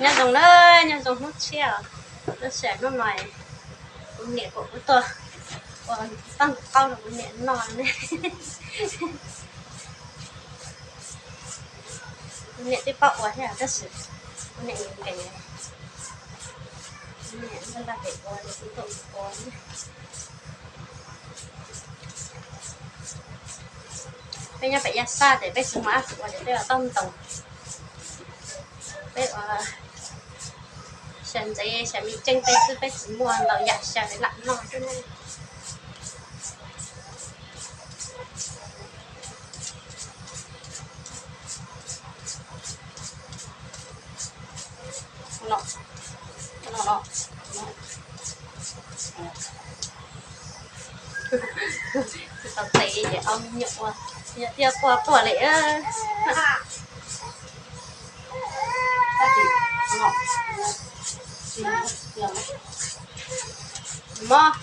Nyob zoo na, nyob zoo hnub tshiab os. Tab sis hnub no kuv niam kuv tuaj ua tau qaub rau kuv niam noj ne. Kuv niam twb paub ua thiab tab sis kuv niam nkees nkees, kuv niam npaj npaj pem ua, kuv tuaj ua. Peb nyob pem Yaj Xaj ces peb tsis muaj dab tsi ua ces peb ua tauj ntoo. Peb ua xyaw ntsev xyaw me ceeb tej xwb, peb tsis muaj ntau yam xyaw lam noj xwb ne. No, no, no. Tsis tau tes ces au me nyuam ua, nyuam thiaj quaj quaj li. Mob.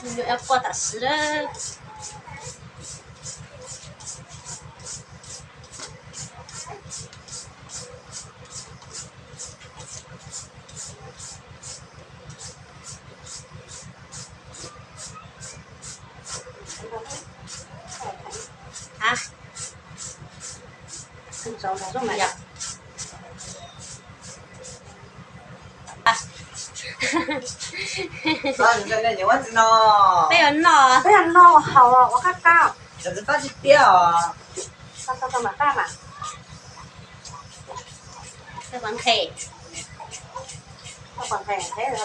Nyuam yuav quaj tam sim lawm. Peb yuav noj, peb yuav noj haus ua qab qab. Nyob twj ywm kom peb tsev no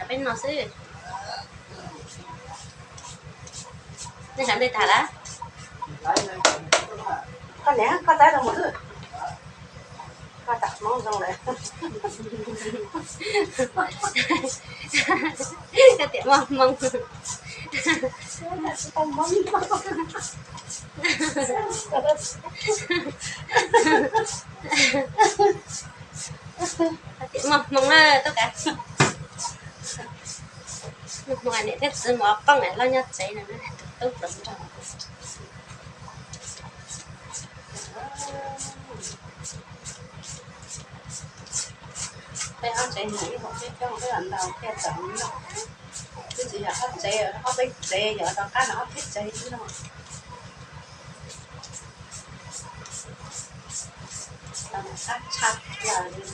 peb noj xwb. Nej xav ntej tag lawm? Koj niam, koj txav rau mus xwb. Koj tam Hmoob zoo lawm. Koj tias muaj Hmoob. Koj tias muaj Hmoob na, tub kav. Muaj Hmoob niam thiab txiv mus ua poob loj nyob tsev no, tus tub los nrog. Peb ob tsev nws ib hom peb coob peb los ntaus thiaj txawm noj. Twb tsis yog ob tsev, ob peb tsev, yog rov qab no ob peb tsev xwb no. Tau qab tshaj plaws li.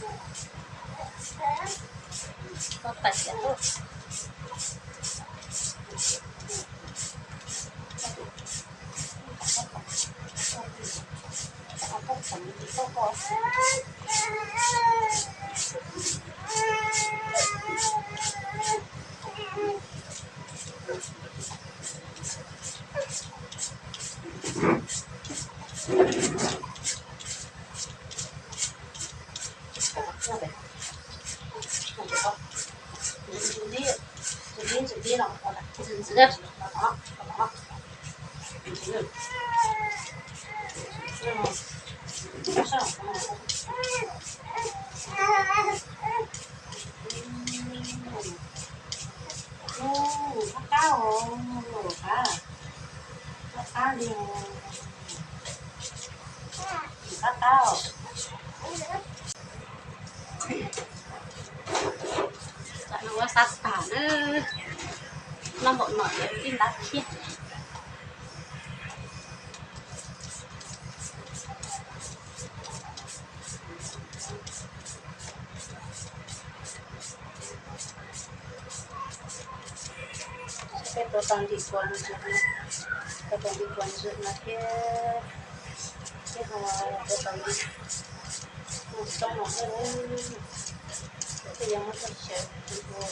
Koj pais tias Noj npaum no ces tib ntab thiab. Peb tuav tau ntim kuas ntws no, tuav tau ntim kuas ntws no thiab, thiab ho tuav tau ntim no xoob no thiab. Tej yog muab txoj xyaw ua,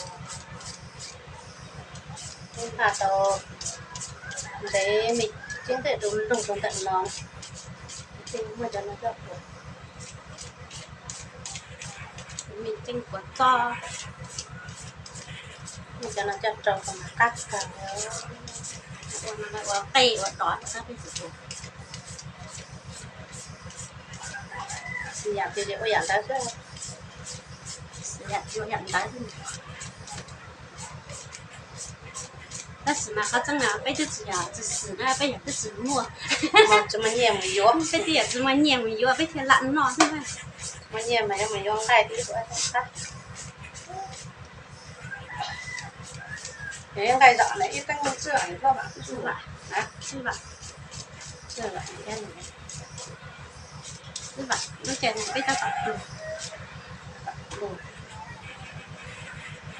muab npaj tau ntev me ceeb tej rau nroog rau ntawm no, tej muab cov no coj ua. Me ceeb kuas txob, muab cov no coj rau kom mas qab kawg. Ua no ua qej ua dov rau qab peb tsis ua. Xwm yam tias ua yam ntawd xwb, xwm yam tias ua yam ntawd xwb. Tab sis mas qhov tseeb na peb twb tsis yog tsis xwm na, peb yog twb tsis muaj, tsis muaj nyiaj mus yuav, peb twb yog tsis muaj nyiaj mus yuav peb thiaj lam noj xwb. Muaj nyiaj mas yuav mus yuav nqaij tib si. Nqaij zom na ib teev tswj vam, tswj vam, lub caij no peb tab tom pluag, tab tom pluag,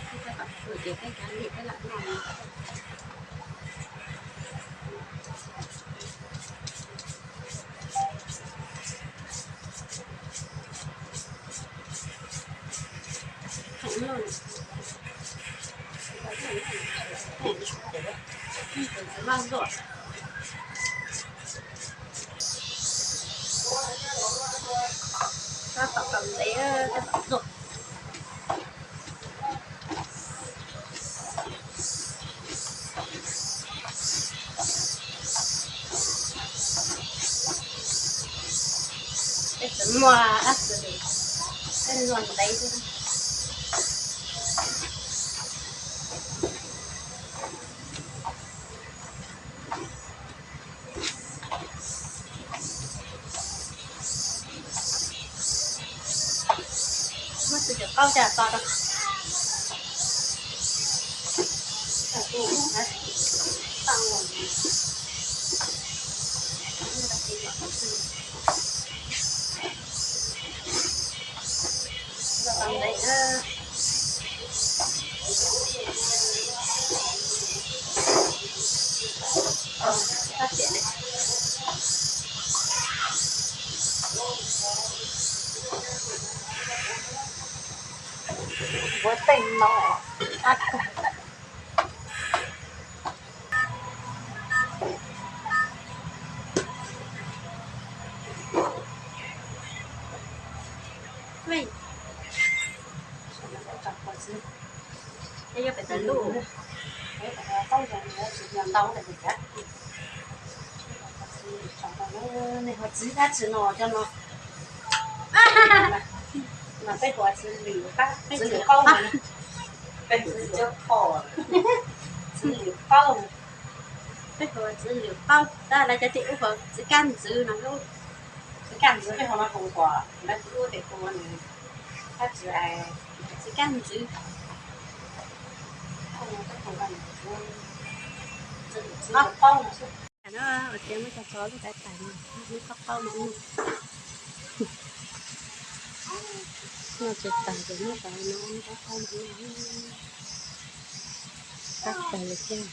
peb tab tom pluag ces peb kav liam peb lam noj. Tab tom tau ntev, tab tom pluag. Peb tsis muaj dab tsi li, peb luag ntev xwb. Muab txiv lwm qaub coj tso rau. Ua tej no qab kawg. Ej, yog pem tas lub. Nej hu txiv dab tsi no cov no? Mas peb hu txiv lwm, txiv lwm qaub, peb hu txiv lwm qaub, peb hu txiv lwm qaub, tab lawv cov tim ub hu txiv kab ntxwv no. Txiv kab ntxwv peb hu no hu kom lawv tim ub tim hu nws, tab tsis, txiv kab ntxwv. Txiv lwm qaub no xwb. Ua tias muab cov tso lub tais tais no, muab qaub qaub no, noj tsis tas ces muab cov no qaub qaub no, qab kawg li thiab.